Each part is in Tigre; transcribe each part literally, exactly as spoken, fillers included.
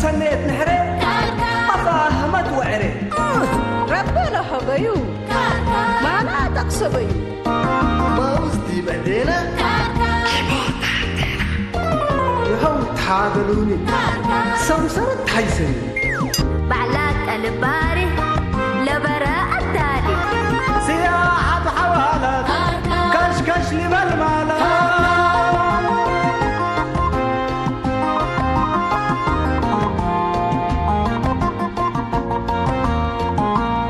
ሰኔት ነሕሬ አፋህመት ወዕሬ። ረቢ ለሀበዩ ማና ጠቅሰበዩ። ባውዝ ዲብ እዴነ ይሀው ተሓደሉኒ ሰምሰረት ሐይሰኒ። ባዕላ ቀልብ ባሪ ለበረ አዳሊ። ሲያሐት ሐዋላት ከሽከሽ ሊበል ማላ።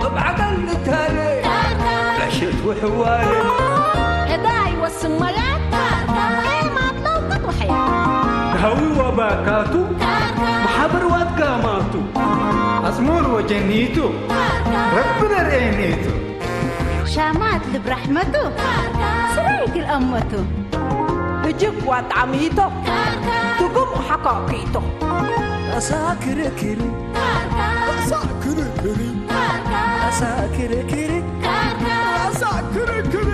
እብ ዐቀል ንታሌ ዕሽት ወሕዋሌ። ዕዳይ ወስመያት ቄማት ለውቀት ወሐያት። ከሀዊ ወባካቱ መሓብር ወአትጋማቱ። አጽሙር ወጀኒቱ ረቢ ለርኤኒቱ። ሻማት ልብ ረሕመቱ ስራይት ልአመቱ። ህጅክ ወአጣዕሚቶ ትጉም ወሐቃቂቶ። አሳ ክርክሪ፣ አሳ ክርክሪ፣ አሳ ክርክሪ፣ አሳ ክርክሪ፣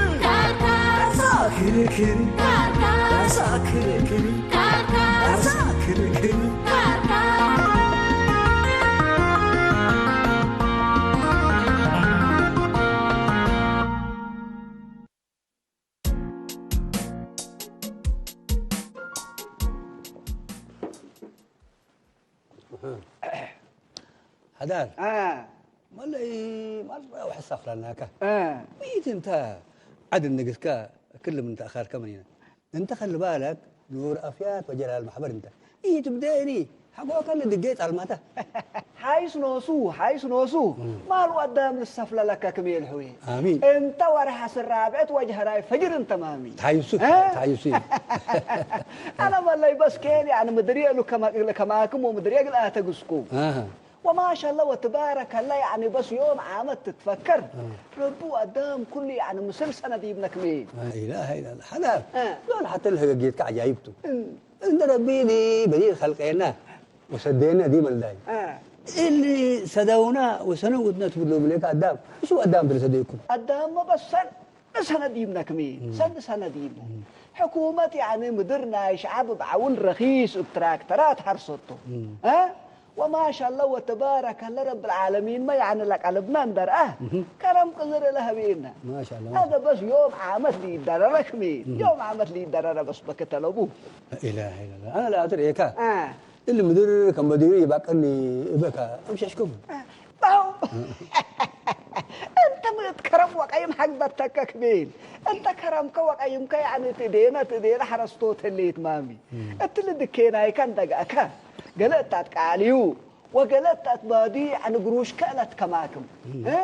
አሳ ክርክሪ፣ አሳ ክርክሪ፣ አሳ ክርክሪ። ሐዳር፣ አ። መለይ ማል ወሐሳፍ ላልናከ። አ። ሚት እንተ ዐድ ንግስከ ክል ምን ተአኻርከ መኒነ። እንተ ከሊ ባለክ ኑር አፍያት ወጀላል መሕበር እንተ። ኢትብደአኒ ሐቆከ ለድጌ ጻልማተ። ሐይስ ኖሱ፣ ሐይስ ኖሱ። እም። ማል ወአዳም ልሰፍለ ለከ ክሜል ሕዌ። አሚን። እንተ ወርሐ ስራብዕት ወጀህራይ ፈጅር እንተ ማሚ። ተሐይሱ፣ እ? ተሐይሱ። አነ መለይ በስ ኬን ያኒ ምድርየ እሉ ከማ-፣ ከማክም ወምድርየ እግል አተግስኩም። አሃ። ወማሻአላህ ወትባረከላህ፣ ያኒ በስ ዮም ዓመት ትትፈከር፣ እ። ረቢ ወአዳም ኩሉ ያኒ ምስል ሰነ ዲብነ ክሜ። ላ ኢላሀ ኢለላህ። ሐዳር፣ እ። ዶል ሐተ ለህገጌትከ ዐጃይብ ቱ። እ። እንደ ረቢ ዲ በዲር ኸልቄነ ወሰዴነ ዲብ መልዳይ። እ። እሊ ሰደውና ወሰነውትነ ትብሎ ብሌከ አዳም፣ እሱ አዳም ብለ ሰዴኩም። አዳም በሰን ሰነ ዲብነ ክሜ፣ እም። ሰን ሰነ ዲብነ። እም። ሕኩመት ያኒ ምድር ናይ ሸዐብ እብ ዐውን ረኪስ እብ ትራክተራት ሐርሰቶ። እም። እ? ወማሻአላህ ወተባረከላህ ረብል ዓለሚንመ ያኒ ለቀልብነ እንደ ረአ እህ። ከረም ቅዝር እለ ሀቤነ። ማሻአላህ፣ አደ ማሻአላህ። በስ ዮም ዓመት ሊደረረ ክሜ፣ እህ። ዮም ዓመት ሊደረረ በስ በክተለቡ። ላኢላሀ ኢለላህ። አነ ለአትር ኤካ። አ። እሊ ምድር ከም በዲሩ ይባቅኒ እበካ አምሸሽኩም። ባው። እንተ ምን እት ከረም ወቀይም ሐቅ በተከክ ቤል። እንተ ከረምከ ወቀይምከ ያኒ ትዴነ ትዴነ ሐረስቶት ህሌት ማሚ። እም። እት ልድኬናይከ እንደገአከ። ገሌ እት አትቃልዩ ወገሌ እት አትባዲ ያኒ ግሩሽከ እለት ከማክም። እም። እ?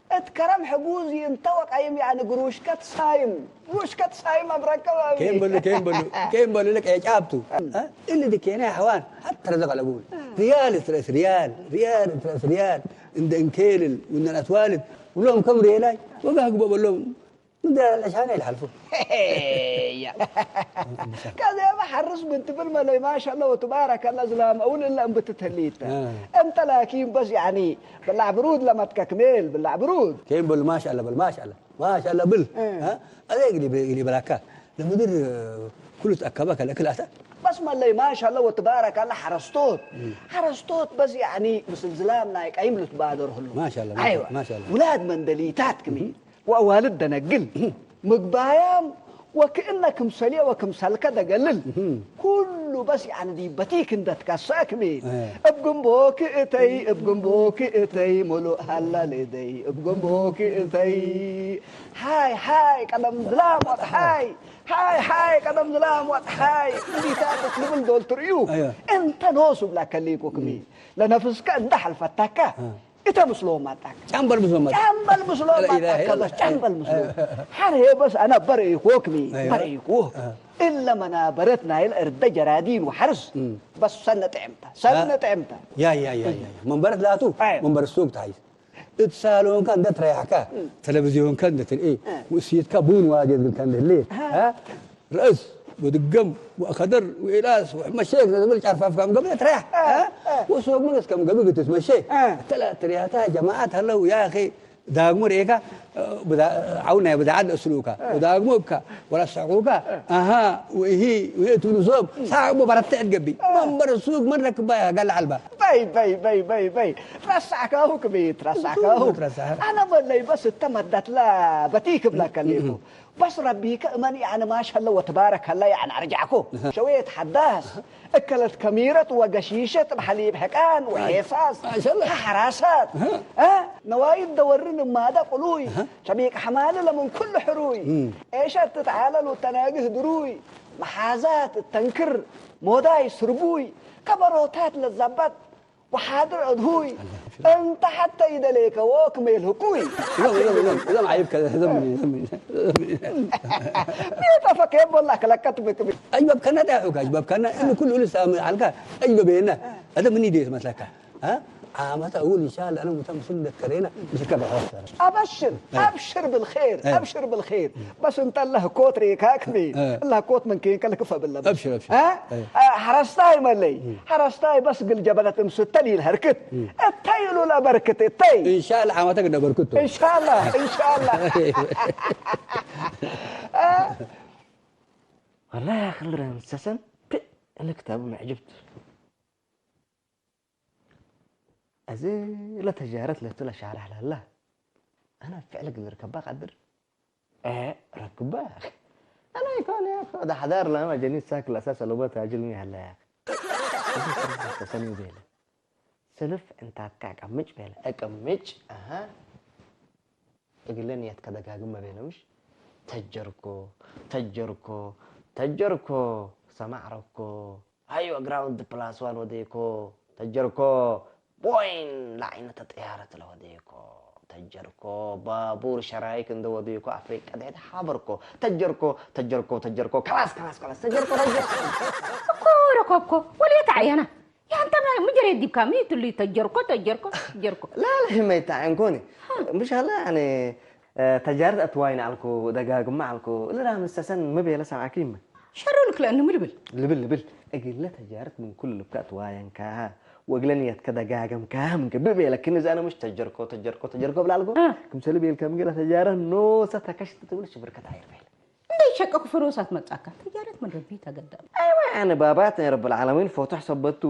እት ከረም ሕጉዝ ይእንተ ወቀይም ያኒ ግሩሽከ ትሳይም፣ ግሩሽከ ትሳይም አምረከ ባቢ። ኬን በሉ፣ ኬን በሉ፣ ኬን በሉ፣ ለቀ የጫብቱ። እ? እሊ ድኬነ ሐዋን ሐተ ረዘቅ ለቡል። እ። ሪያል እት ረአስ ሪያል፣ ሪያል እት ረአስ ሪያል፣ እንደ እንኬልል፣ ወእንደ አትዋልድ፣ ውሎም ከም ሬላይ፣ ወጋህ ግቦ በሎም፣ እንደ ለሻነ ይልሐልፉ። ያ። ከዜመ ሐርስ ብንትብል መለይ ማሻአላህ ወትባረከላህ ዝላም አውል እለ እምብትት ህሊት። እ። እንተ ላኪን በስ ያኒ ብላዕ ብሩድ ለመትከ ክሜል ብላዕ ብሩድ። ኬን በሉ ማሻአላህ በል ማሻአላህ። ማሻአላህ ብል። እ። እ? አዜ እግሊ በ-፣ እግሊ በላካ። ለምድር ኩሉ ተአከበከ ለእክል አተ። በስ መለይ ማሻአላህ ወትባረከላህ ሐረስቶት። እ። ሐረስቶት በስ ያኒ ምስል ዝላም ናይ ቀይም ልትባደር ህሉ። ማሻአላህ፣ አይዋ። ማሻአላህ። ውላድ መንደሊታት ክሚ። እ። ወአዋልድ ደነግል። እ። ምግባያም ወክእነ ክምሰልየ ወክምሰልከ ደገልል። እህ። ኩሉ በስ ያኒ ዲብ በቲክ እንደ ትከሰእ ክሜ። እ። እብ ግንቦክ እተይ፣ እብ ግንቦክ እተይ፣ ምሉእ ሀላ ለእደይ፣ እብ ግንቦክ እተይ። ሃይ ሃይ ቀደም ዝላም ወጽሓይ፣ ሃይ ሃይ ቀደም ዝላም ወጽሓይ። እንዲታተት ልብል ዶል ትርእዩ። አዮ። እንተ ኖሱ ብላ ከሊኮ ክሜ። እም። ለነፍስከ እንደ ሐልፈታከ። እ። እተ ምስሎም አጣክ። ጫምበል ምስሎም አጣክ። ጫምበል ምስሎም አጣክ። ላኢላሀ ኢለላህ። ጫምበል ምስሎም። ሐር ሄ በስ አነ በርኢኮክ ሚ፣ አይዋ። በርኢኮክ። አ። እለ መናበረት ናይል እርደ ጀራዲን ወሐርስ። እም። በስ ሰነ ጥዕምተ፣ ሰነ አ። ጥዕምተ። ያ፣ ያ፣ ያ፣ ያ፣ ያ። መንበረት ላቱ፣ አይ። መንበር ሱቅ ታይስ። እት ሳሎንከ እንደ ትረያሕከ፣ እም። ተለቪዝዮንከ እንደ ትርኢ፣ አ። ውእሲትከ ቡን ዋዴት ግልከ እንደ ህሌት፣ አ። አ? ረአስ ወድገም ወአከደር ወኤላስ ወሕመ ሼክ ለትብል ጨርፋፍ ከም ገብእ ትረያሕ። አ፣ አ? አ። ወሶግ ምን እስከም ገብእ ብትትመሼ። አ። እተ ለአትርያታ ጀማዐት ሀለው፣ ያ አኺ፣ ዳግሞ ርኤካ፣ ብዳ-፣ ዐው ናይ ብድዓት ለእስሉካ፣ አ። ወዳግሞ እብካ ወለአስሕቁካ፣ አ። አሃ፣ ወእሂ፣ ወእቱ ንሶም፣ እ። ሳዕቦ በረትዕ ትገብእ። አ። መንበር ሱቅ ምን ረክባ ያጋል ዐልባ። በይ በይ በይ በይ በይ። ረሳዕካሁ ክብት ረሳዕካሁ። ረሳዕ። አነ በለይ በስ እተ መደትለ በቲክ እብለከ ሌኩ። በስ ረቢከ እመን ያነ ማሽ ሀለ ወትባረክ ሀለ ያነ አርጃዕኩ። ሸዌት ሐዳስ እከለት ከሚረት ወገሺሸት እብ ሐሊብ ሕቃን ወሔሳስ ማሻአላህ። ሐራሳት። አ? ነዋይድ ደወርን እማደ ቅሉይ። ሸቢቅ ሐማል ለምን ኩሉ ሕሩይ። ኤሸት ትትዓለል ወተናግህ ድሩይ። መሓዛት እተንክር ሞዳይ ስርጉይ። ከበሮታት ለዛባት ወሓድር አድሁይ፣ እንተ ሐተ ኢደሌከዎ ክሜል ህኩይ። እዞም፣ እዞም፣ እዞም፣ እዞም ዐይብ ከ-፣ እዞም፣ እዞም፣ እዞም። ሜጠ ፈኬ ቦላ ከለቀት ብቅቢ። አጅበብከነ ዳሑከ፣ አጅበብከነ። እሊ ኩሉ እሊ ሳሚ ዐልከ፣ አጅበቤነ። አተ ምን ኢዴት መስለከ? አ? ዓመተ አውል ኢንሻአላህ አነ ሙተ ምስል ደከሬነ፣ ምስከ በሐወሰረ። አበሽር፣ አይ። አብሽር ብልኼር፣ አይ። አብሽር ብልኼር። በስ እንተ እለ ህኮት ሬካክኒ፣ እ። እለ ህኮት ምን ኬንከ ልክፈ ብለ በስ። አብሽር፣ አብሽር። እ? አይ። እ፣ ሐረስታይ መለይ፣ እ። ሐረስታይ በስ ግል ጀበለት እምስተ ሊል ሀርክት። እ። እተይ እሉ ለበርክት፣ እተይ። ኢንሻአላህ ዓመተ ግደ በርክቱ። ኢንሻአላህ፣ ኢንሻአላህ። እ። ወላሂ አክል ረምሰሰን፣ ፕ፣ እለ ክታቡ መዕጅብቱ። አዜ ለተጃረት ለቱ ለሻርሕ ለላ፣ አነ ፍዕል እግል ልርከባ ቀድር? ኤ፣ ረክባ። አነ ኢኮን ያክ ወደ ሐዳር ለማ ጀኒት ሳክል አሳስ አለቦ ታጅል ሚ ሀለ ያክ። ተሰኒ ቤለ። ስልፍ እንታትካ አቀምጭ ቤለ። አቀምጭ፣ አሃ። እግለ ንየትከ ደጋግም መቤለ ምሽ? ተጀርኮ፣ ተጀርኮ፣ ተጀርኮ፣ ሰማዕ ረኮ። አይወ ግራውንድ ፕላስ ዋን ወዴኮ፣ ተጀርኮ። ቦይን ለዐይነተ ጥያረት ለወዴኮ፣ ተጀርኮ። ባቡር ሸራይክ እንደ ወዴኮ፣ አፍሪቀ ደሄድ ሐበርኮ። ተጀርኮ፣ ተጀርኮ፣ ተጀርኮ። ከላስ፣ ከላስ፣ ከላስ። ተጀርኮ፣ ተጀርኮ። እኮ ረኮብኮ፣ ወሌት አዕየና። ያንተ ማ-፣ ምጀሬ ዲብካ ሚ ትሉ ተጀርኮ፣ ተጀርኮ፣ ተጀርኮ። ላ፣ ላ፣ ህመይታ እንኮኒ። ሀ። ምሽ ሀላ፣ ያኔ፣ እ፣ ተጃረት አትዋይን አልኮ፣ ደጋግማ አልኮ፣ እሊ ራምሰሰን ሚ ቤለ ሰምዐኪ እመ? ሸሩ ልክ ለእኑ ሚ ልብል? ልብል፣ ልብል። እግለ ተጃረት ምን ኩሉ ልብከ አትዋየንካሃ፣ ወእግለ ንየትከ ደጋገምካሃ ምንከ ብቤለክኒ፣ እዛ አነ ምሽ ተጀርኮ፣ ተጀርኮ፣ ተጀርኮ እብል አልኮ፣ አ። ክምሰል ቤልከ ምንገ ለተጃረት ኖሰ ተከሽት ትብል ሽብርከት ዐይር ቤለ። እንዴ ሸቀኩ ፍሮሳት መጻካ፣ ተጃረት ምን ረቢ ተገዳም። አይወ፣ ያኒ ባባት ናይ ረብል ዓለሚን ፎቶሕ ሰበቱ፣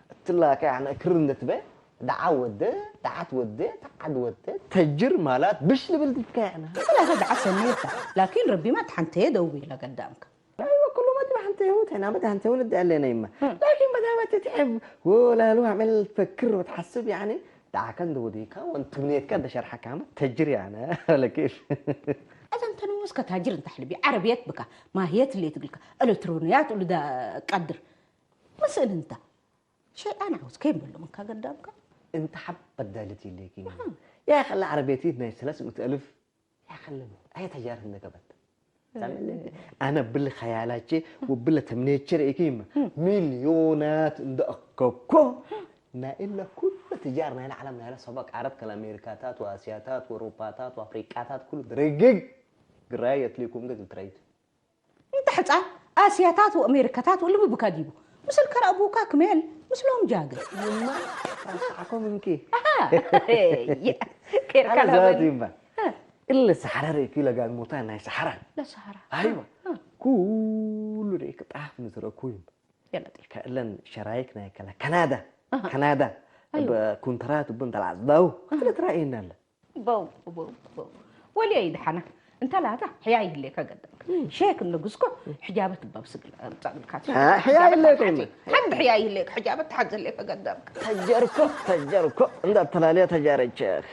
እትላከ ያኒ እክር እንደ ትበ፣ ደዓ ወደ፣ ደዓት ወደ፣ ተዓድ ወደ፣ ተጅር ማላት ብሽ ልብል ዲብከ ያኒ። ሰላተ ደዓት ሰሜታ፣ ላኪን ረቢማ ተሐንተየ ደዊ ለገዳምከ። አይወ፣ ኩሉ መ ዲብ ሐንተየሁ፣ ተናመ ሐንተየሁ ንዲ አሌነ ይመ። ላኪን በዳመ ትትዕብ፣ ወላሉ አመል ትፈክር ወትሐስብ ያኒ፣ ደዓከ እንደ ወዴካ ወእንትብኔትከ እንደ ሸርሐካመ ተጅር ያነ ለኬፍ። አዘ እንተ ንኡስ ከታጅር እንተ ሕልቢ፣ ዐረብየት ብካ፣ ማህየት ህሌት እግልካ፣ ኤለትሮንያት እሉ ዳ ቀድር። ምስእን እንተ ሸይጣን ዐውዝ ከይን በሎ ምንካ ገዳምካ። እንተ ሐብ በዳልት ኢሌኪ። አሃ። ያ ከለ ዐረብየቲት ናይ ሰለስ ምእት አልፍ ያ ከለ አየ ተጃር እንደ ገበት። እ። ሳምዕኒ፣ አነ ብለ ኸያላቼ ወብለ ተምኔቼ ርኤኪ እም። ሚልዮናት እንደ አከብኮ፣ ናይ እለ ኩለ ትጃር ናይለ ዓለም ናይለ ሰበ ቃረት ከለ አሜሪካታት ወአስያታት ወአውሮፓታት ወአፍሪቃታት ኩሉ ድርግግ ግራይ የትሊኩም ገ እግል ትረይት። እንተ ሕጻን አስያታት ወአሜሪካታት ወልሚ ብካ ዲቡ። ምስል ከረ አቡካ ክሜል ምስሎም ጃገ። ይማ ረሳዕኮ ምንኪ። አሃ። የ-፣ ኬርካ አነ ዛቱ ለበኒ። ይማ። እ። እለ ሰሐራ ርኤኪ ለጋግሞታ ናይ ሰሐራ። ለሰሐራ። አይዋ። እ። ኩሉ ርኤኪ ጣፍ ንዝረኩ ይማ። የለጢፍ። ከእለን ሸራይክ ናይ ከለ ከናዳ። አሃ። ከናዳ። አይዋ። በኩንትራት እቡ እንተ ለአጽዳው። አሃ። እለ ትራኤና አለ። በው፣ በው፣ በው። ወልየ ይድሐና። እንተ ላታ ሕያይ ህሌከ ገደምከ። እም። ሼክ እንደ ግዝኮ ሕጃበት እባ ብስግል አምጻእልካ። አ፣ ሕያይ ህሌከ ይመ። ሐድ ሕያይ ህሌከ ሕጃበት ተሐዘ ህሌከ ገደምከ። ተጀርኮ፣ ተጀርኮ። እንደ አተላልያ ተጃረቸክ።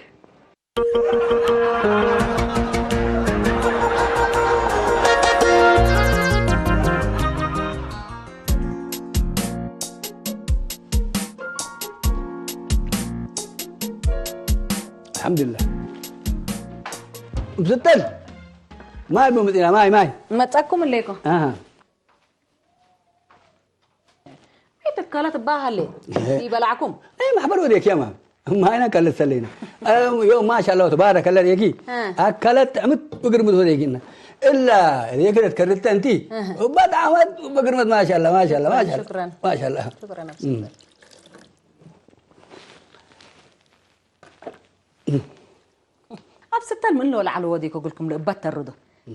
አልሐምዱሊላህ። ምስጠል ማይ ቡ ምጽና፣ ማይ፣ ማይ። መጻኩም እሌኮ። አሃ። አይ ተካላት ባሃሌ እህ። ይበላዕኩም። አይ ማሕበር ወዴክ የማ። ማይና ከለት ሰሌና። አም፣ ዮ ማሻአላህ ተባረከ አላህ ዴኪ። እ። አካላት ጥዕምት ብግርምት ወዴኪና። እላ ዴክነት ከርተ እንቲ። እህ። በጣም ብግርምት ማሻአላህ፣ ማሻአላህ፣ ማሻአላህ። ሹክራን። ማሻአላህ። ሹክራን እም። አብስጠል። አብ ስተል ምን ለወለ ዐለ ወዴኮ እግልኩም ለእበት ተርዶ።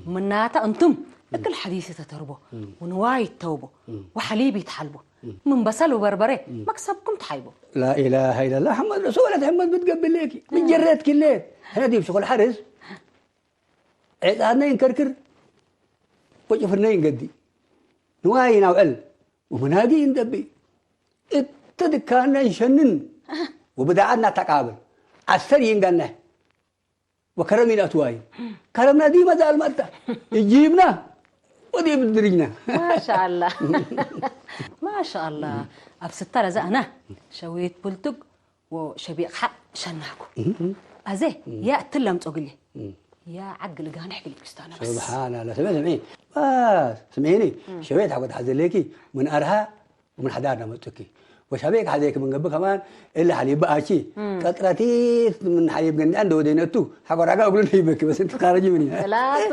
ምናተ እንቱም እግል ሐዲስ ተተርቦ፣ እም። ወንዋይ ተውቦ፣ እም። ወሐሊብ ይትሐልቦ። እም። ምን በሰል ወበርበሬ እም። መክሰብኩም ተሓይቦ። ላኢላሀ ኢለላህ፣ ሐመድ ረሱል ወለት ሐመድ ብትገብእ ሌኪ፣ ምን ጀሬትኪ ሌት፣ ሕነ ዲብ ሽቁል ሐርስ፣ ዔጻትነ ኢንከርክር፣ ወጭፍርነ ኢንገድእ፣ ንዋይ ኢናውዕል፣ ወመናጊ ኢንደብእ፣ እት ድካንነ ኢንሸንን፣ ወብዳዓት ናተቃብል፣ ዐሰር ኢንገንሕ፣ ወከረም ኢነአትዋዩ። ከረምነ ዲመ ዛልመ እተ፣ እጂብነ ወዲብ ድርጅነ። ማሻአላህ። ማሻአላህ። አብ ስተ ረዘ አነ ሸዊት ቡልቱግ ወሸቢቅ ሐቅ ሸናኩ። አዜ ያ እትለ አምጾ ግሌ። ያ ዐግል ጋንሕ ግል ክስታነ በስ። ሱብሓነላህ። ስሜ ስሜ። በስ ስሜኒ። ሸዊት ሐቆ ተሐዘሌኪ ምን አርሃ ወምን ሐዳር ነመጹኪ። ወሸቤክ ሐዜክ ምን ገብእ ከማን እሊ ሐሊብ በአቺ እም። ቀጥረቲት ምን ሐሊብ ገንዳን እንደ ወደይነቱ ሐቆ ራጋ እግሉ ነይበኪ በስ እንት ካረጂ ምን ይላል? ሰላቱ።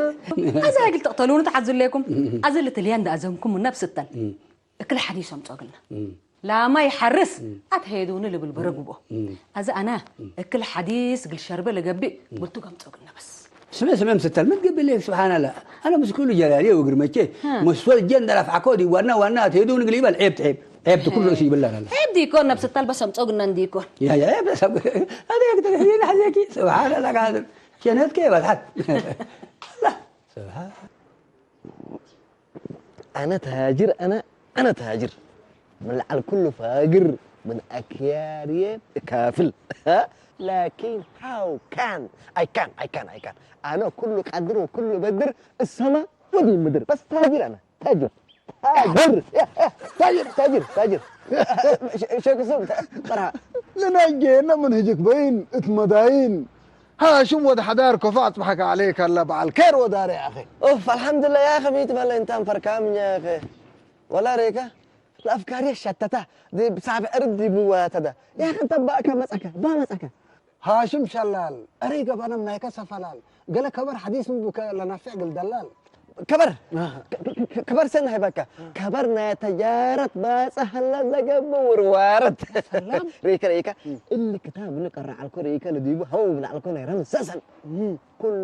አዛ እግል ተቅተሉኒ ተሐዙሌኩም። እም። አዚ ልትልያ እንደ አዘምኩም ነብስ እተን። እም። እክል ሐዲስ አምጾ እግልና። እም። ላማ ይሐርስ እም። አትሄዱኒ ልብል በረጉቦ። እም። አዚ አነ እም። እክል ሐዲስ እግል ሸርበ ለገብእ እም። ብልቱ ገምጾ እግልና በስ። ስመ ስመ ምስተል ምን ግብል ሌክ ስብሓንላ። አነ ምስኩሉ ጀላሊ ወግርመቼ ሀ። መስወል ጀን ደራፍዓኮ ዲ ዋና ዋና አትሄዱን እግል ይበል ዔብ ትዔብ ዔብ ትኩል ርእሱ ይብላል አለ። ዔብ ዲኮን ነብስ ተልበስ አምጾ ግና እንዲኮን። ያ ያ ዔብ ሰብ አደ ያክተ ዲን ሐዜኪ ስብሓንላ ቃድር ሸነትከ በልሐት። ስብሓን አነ ታጅር፣ አነ፣ አነ ታጅር። ምን ለዐል ኩሉ ፋግር፣ ምን አክያርዬ እካፍል። ላኪን how can? I can, I can, I can. አነ ኩሉ ቀድር ወኩሉ በድር፣ እሰማ ወዲ ምድር። በስ ታጅር አነ፣ ታጅር። ታጅር፣ ያ፣ ያ፣ ታጅር፣ ታጅር፣ ታጅር። ሸ-፣ ሸክ ሱብ፣ መርሐባ። ለናጌነ ምን ህጅክ በይን፣ እት መዳይን፣ ሃሽም ወድ ሐዳር ከፎ አጽበሐከ ዐሌከ አለ በዐል ኬር ወዳሬ አኺ። ኡፍ፣ አልሐምዱሊላህ ያኺ፣ ሚ ትበለ እንታም ፈርካምኛ ያኺ። ወላ ሬከ ለአፍካርየ ሸተተ፣ ዲብ ሳብዕ እርድ ዲቡ ወተደ። ያኺ እንተ ባእከ መጸከ፣ ባመጸከ። ሃሽም ሸላል፣ እሪ ገበነም ናይከ ሰፈላል፣ ገለ ከበር ሐዲስ ምን ብከ ለናፍዕ እግል ደላል። ከበር፣ አሃ። ከ-፣ ከ-፣ ከበር ሰን ሀይበከ። አሃ። ከበር ናይ ተጃረት ባጽ ሀለ ለገብእ ውርዋረት። ሰላም። ሬከ፣ ሬከ። እም። እሊ ክታብ እሊ ቀረዐልኮ ሬከ ለዲቡ ሀው ብለዐልኮ ናይ ረምሰሰን። እም። ኩሉ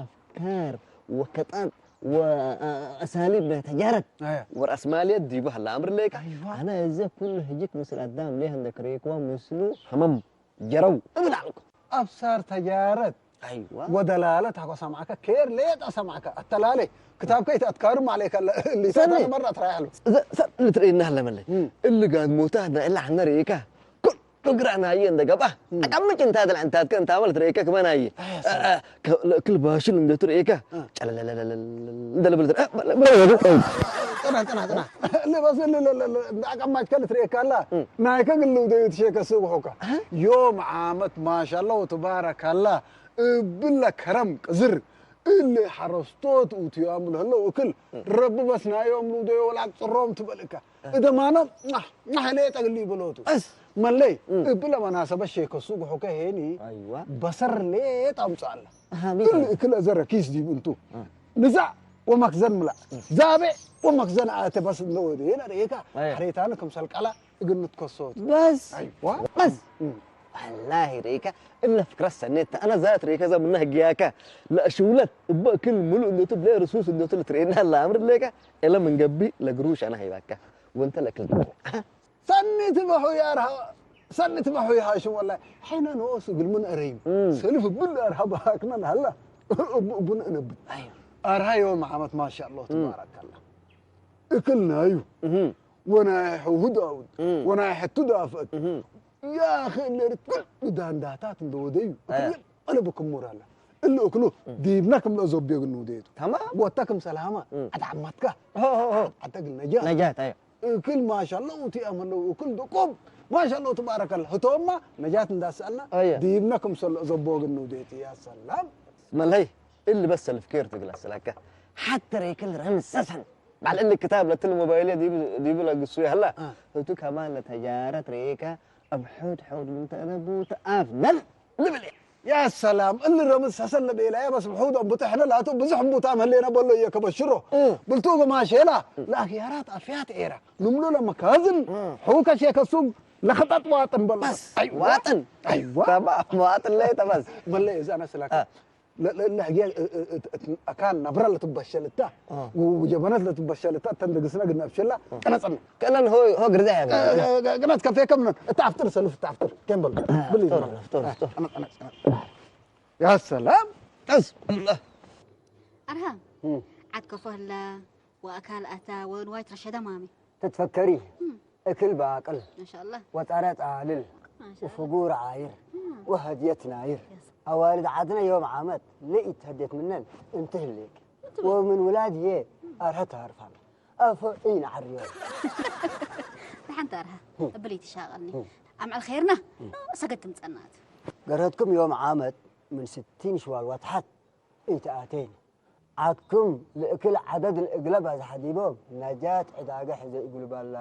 አፍካር ወከጣን ወአሳሊብ ናይ ተጃረት አያ። ወረአስማልየት ዲቡ ሀለ አምር ሌከ። አይዋ። አነ እዘ ኩሉ ህጅክ ምስል አዳም ሌህ እንደ ክሬክዋ ምስሉ ሀመም ጀረው እብል አልኩ። አብሳር ተጃረት አይዋ። ወደላለት ሐቆ ሰምዐከ፣ ኬር ሌጠ ሰምዐከ፣ አተላሌ ክታብከ ኢተአትካርም ዐሌከ፣ ለ-፣ ሊሳት ሰኒ። አነ መረ አትራይ አሉ። እዘ ሰ-፣ ልትርእየና ህለ መለይ። እም። እሊ ጋድሞታ ህና እለ ሐነ ርኢከ፣ ኩሉ ግራ ናየ እንደ ገብአ፣ እም። አቀምጭ እንታተ ለዕንታትከ እንታመ ልትርእየከ ክመ ናየ። አያ አ፣ ሰኒ። አ፣ ከ-፣ ለእክል ባሽል እንዴቱ ርኢከ፣ አ። ጨለለለለለለ እንደ ልብል ትረ-፣ አ፣ በ-፣ በ-፣ ጥና፣ ጥና፣ ጥና። እሊ በስ እሊ ለ-፣ ለ-፣ ለ-፣ እንደ አቀማጭከ ልትርእየከ አላ፣ እም። ናይከ ግል ውደዩ ትሼከ ሱብሑከ። አሀ። ዮም ዓመት ማሻአላህ ወትባረካላ እብለ ከረም ቅዝር እሊ ሐረስቶት ኡትያም ለህለው እክል እም። ረቢ በስ ናዮም ልውደዮ ወለአቅጽሮም ትበልከ። እ። እደማኖም ናህ፣ ናህ ሌጠ እግል ኢበሎቱ። እስ። መለይ፣ እም። እብለ መናሰበት ሼከ ሱብሑከ ሄኒ አይዋ። በሰር ሌጥ አምጽአለ። አሃ፣ ምን እሊ ይላል? እክል አዘ ረኪስ ዲብ እንቱ። አ። ንዛዕ ወመክዘን ምላእ። እ። ዛቤዕ ወመክዘን አተ በስ እንደ ወዴነ ርኤካ፣ አየ። ሐሬታነ ክምሰል ቀላ እግል ንትከሶት። በስ። አይዋ። በስ። እም። ወላሂ ርኤካ፣ እለ ፍክረት ሰኔት ተ። አነ ዛት ርኤካ ዘ ምነ ህግያካ። ለአሽውለት እበ እክል ምሉእ እንዴቱ ብለ ርሱስ እንዴቱ ልትርኤና ለአምር ሌካ፣ እለ ምን ገብእ ለግሩሽ አነ ሀይባካ። ወእንተ ለእክል ገብእ። ሰኒ ትበሑ ያ አርሃ፣ ሰኒ ትበሑ ያ ሃሽም፣ ወላሂ፣ ሐይነ ኖሱ እግል ምን አረዩ፣ እም። ሰልፍ እብል አርሃ በሃክነ ለሀላ፣ እቡ፣ እቡነ እነብት። አዮ። አርሃ ዮም ዓመት ማሻአላህ እም። ትባረከላህ። እክል ናዩ፣ እም። ወናይ ሕውሁ ዳውድ፣ እም። ወናይ ሐቱ ዳፍአት። እም። ያ አኺ እለ ርት ኩሉ ዳንዳታት እንደ ወደዩ፣ አያ። እክል የም አለ ብክሙር አለ። እለ እክሉ እም። ዲብነ ክም ለአዞብዮ እግል ንውደቱ። ተማም። ወተ ክም ሰላማ፣ እም። ዐድ ዐማትካ፣ ሆ፣ ሆ፣ ሆ። ዐድ እግል ነጃት። ነጃት፣ አዮ። እክል ማሻአላህ ኡቲ አመለው እክል ድቁብ ማሻአላህ ትባረከላህ። ህቶማ ነጃት እንዳሰአልና አየ። ዲብነ ክምሰል ዘቦ እግል ንውዴት። ያ ሰላም። መለይ እሊ በስ ሰልፍ ኬር ትግል አስለከ። ሐተ ሬክል ረምሰሰን። ባል እሊ ክታብ ለትል ሞባይል ዲብ፣ ዲብ ለግሱ ያህላ። አ። ህቱ ከማን ለተጃረት ሬከ እብ ሑድ ሑድ ምን ተአነቡ ተአፍደል። ልብል። ያ ሰላም፣ እሊ ረምስ ሰሰን ለቤላየ በስ ብሑድ አምቡተ ሕነ ላቱ ብዙሕ እምቡታም ህሌነ በሎ እየ ከበሽሮ። እ። ብልቱ እብ ማሼላ፣ እ። ለአክያራት አፍያት ኤረ፣ ንምሉ ለመካዝን፣ እ። ሑከ ሼከ ሱግ ለክጠጥ ዋጥን በሎ። በስ፣ አይዋ። ዋጥን። አይዋ። ተማም፣ ዋጥን ለይተ በስ። በለ እዛ አነ ስለከ። አ። ለ-፣ ለ-፣ ለህግየ እ-፣ እ-፣ እት-፣ እት-፣ አካን ነብረ ለትበሸል እታ፣ አ። ወ-፣ ወጀበነት ለትበሸል እታ፣ እተን ደግስነ ግድነ እብሸላ፣ አ። ቀነጽነ። ከእለን ሆ፣ ሆ ግርዳ ያጋ። እ-፣ እ-፣ እ-፣ ቅነት ከፌ ከምነ፣ እተ አፍጥር ሰልፍ፣ እተ አፍጥር። ኬን በል። አ፣ ብሊ ፍጡር፣ ይዘና። ፍጡር፣ አ፣ ፍጡር። ቀነጽ፣ ቀነጽ፣ ቀነጽ። ያ ሰላም። ጠስ። አርሃ፣ እም። ዐድ ከፎ ህለ፣ ወአካል አታ፣ ወንዋይ ትረሸደ ማሚ። ትትፈከሪ፣ እም። እክል ባቅል፣ ማሻአላህ። ወጠረ ጣልል፣ ማሻአላህ። ወፍጉር ዓይር፣ እም። ወሀድየት ናይር። ያስ- አዋልድ ዐድነ ዮም ዓመት ለኢትሀድየት ምነን እንቲ ህሌክ። እንቲ ወምን ውላድ ህዬ አርሀ ተሃርፋም። አፎ ኢነዐርዮ። ደሐን ተርሀ፣ እም። እብሊ ትሻቀልኒ። እም። አምዕል ኼርና፣ እም። ሰገድ ትምጸናት። ገርሀትኩም ዮም ዓመት ምን ስቲን ሽዋል ወተሐት ኢተአቴን። ዐድኩም ለእክል ዐደድ ለእግለ ባዝሐ ዲቦም፣ ነጃት ዕዳገ ሕዘ እግሉ ባላ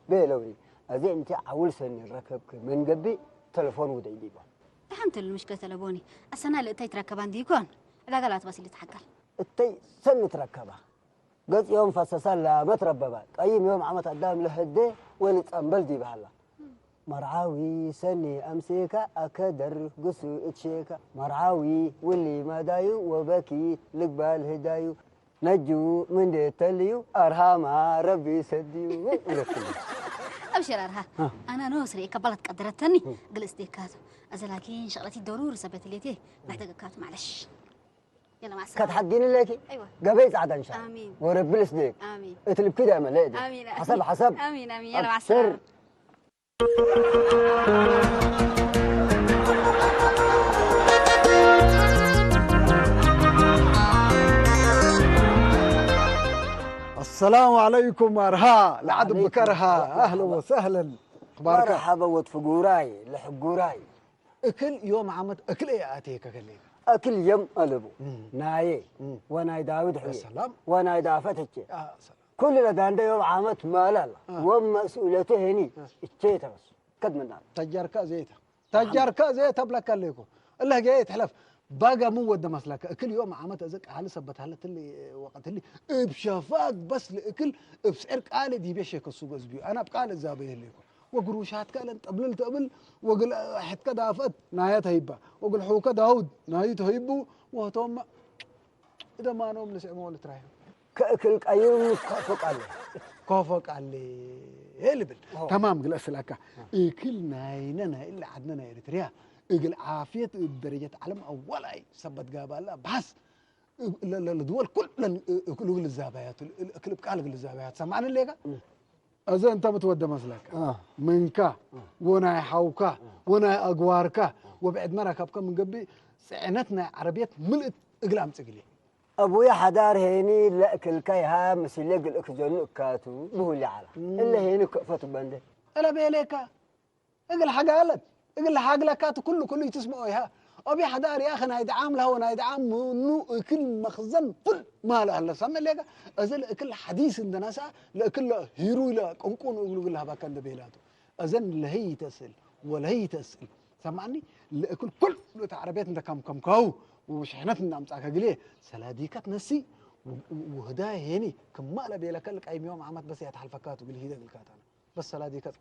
ቤለውኒ። አዜ እንቲ ዐውል ሰኒ ረከብክ ምን ገብእ፣ ተለፎን ውደይ ዲቦም። ደሐን ቱ ልምሽክለት ለቦኒ። አሰና ለእታይ ትረከባ እንዲኮን፣ ዕዳገ ላትባስ ኢልትሐቀል። እተይ ሰኒ ትረከባ። ገጽ ዮም ፈሰሳ ላመ ትረበባ። ቀይም ዮም ዓመት አዳም ለህዴ ወልጸንበል ዲብ ሀላ። መርዓዊ ሰኒ አምሴከ አከደር ግሱ እት ሼከ። መርዓዊ ውሊ መዳዩ ወበኪ ልግባል ህዳዩ። ነጁ ምንዴ ተልዩ አርሃማ ረቢ ሰድዩ። እብለክሉ። አብሽር አርሃ። አ። አና ኖስ ርኤከ በለት ቀድረተኒ እ። እግል እስዴካቱ። አዘ ላኪን ሸቅለቲ ደሩር ሰበት ሌቴ እ። መሕተገካቱ ማለሽ። የለ ማሰ። ከትሐጊኒ ሌኪ አይዋ። ገበይ ጻዕዳ እንሻ። አሚን። ወረቢ ልስዴክ። አሚን። እት ልብኪ ዳይመ ለእዴ። አሚን። ሐሰብ ሐሰብ። አሚን፣ አሚን። የለ ማሰ። አብሽር። አሰላሙ ዐለይኩም አርሃ፣ ለዐድ ወዐለይኩም ብከርሃ፣ ሰላም። አህለን ወሰህለን። አኽባርከ? መርሐበ ወድ ፍጉራይ፣ ለሕጉራይ። እክል ዮም ዓመት እክል አየ አቴከ ከሌከ? እክል የም አለቡ፣ እም። ናዬ፣ እም። ወናይ ዳውድ ሕዬ፣ ሰላም። ወናይ ዳፈት ህቼ። ያ ሰላም። ኩሉ ለዳንደ ዮም ዓመት ማል አላ፣ አ። ወመስኡለቱ ሄኒ፣ አ። እቼ ተበስ። ከድ ምናል። ተጃርከ ዘይተ። ተጃርከ ዘይተ ብለከ ሌኮ። እለ ህጌ ይትሕለፍ። ባጋ ምን ወደ መስለከ። እክል ዮም ዓመት እዘ ቃል ሰበት ሀለት እሊ ወቀት እሊ እብ ሸፋግ በስ ለእክል እብ ስዕር ቃል ዲቤ ሼከ ሱቅ እዝቢዩ። አነ እብ ቃል እዛበየ ሌኮ። ወግሩሻትከ እለን ጠብልል ተብል፣ ወግል ሕትከ ዳፍአት ናየ ተህይባ፣ ወግል ሑከ ዳውድ ናዩ ተህይቡ፣ ወህቶመ እደማኖም ልስዕሞ ልትራዩ። ከእክል ቀይም ኮፎ ቃሌ። ኮፎ ቃሌ ልብል። አዎ። ተማም ግለ እስለካ። አዎ። እክል ናይነ ናይ እለ ዐድነ ናይ ኤሪትርያ እግል ዓፍየት እብ ደረጀት ዐለም አወላይ ሰበት ጋባላ በሐስ ለ-፣ ለ-፣ ለድወል ኩለን እ-፣ እክሉ እግል ልዛባያቱ፣ እ-፣ እክል እብ ቃል እግል ልዛባያቱ። ሰምዐኒ ሌከ? እም። አዘ እንተ ምትወደ መስለከ፣ አ። ምንከ፣ አ። ወናይ ሐውከ፣ አ። ወናይ አግዋርከ፣ አ። ወብዕድ መ ረከብከ ምን ገብእ፣ ጽዕነት ናይ ዐረብየት ምልእት እግል አምጽእ እግልዬ። አቡየ ሐዳር ሄኒ ለእክልከ ይሃ ምስሌ እግል እክጀኑ እካቱ ብሁሊ ዐላ። እም። እለ ሄኒ ከእፈቱ በንደ። እለ ቤሌከ፣ እግል ሐጋለት፣ እግል ሐግለካቱ ኩሉ ኩሉ ኢትስምዖ ይሃ። አቡየ ሐዳር ያኸ ናይ ደዓም ለሀወ ናይ ደዓም ምኑ እክል መክዘን ፉል ማል አለ ሰምዕ ሌከ። እዝ ለእክል ሐዲስ እንደ ነስአ ለእክል ሂሩይ ለቅንቁን እግሉ እግል ለሀባከ እንደ ቤላቱ። እዘን ለህይ ተስእል ወለህይ ተስእል። ሰምዐኒ፣ ለእክል ኩሉ እት ዐረብየት እንደ ከምከምካሁ ወሸሕነት እንደ አምጻከ እግልዬ ሰላዲከት ነሲ ወ-፣ ወ-፣ ወህዳይ ሄኒ ክማ ለቤለከ ለቀይም ዮም ዓመት በስ ያትሐልፈካቱ እግል ሂደ እግልካታነ። በስ ሰላዲከት።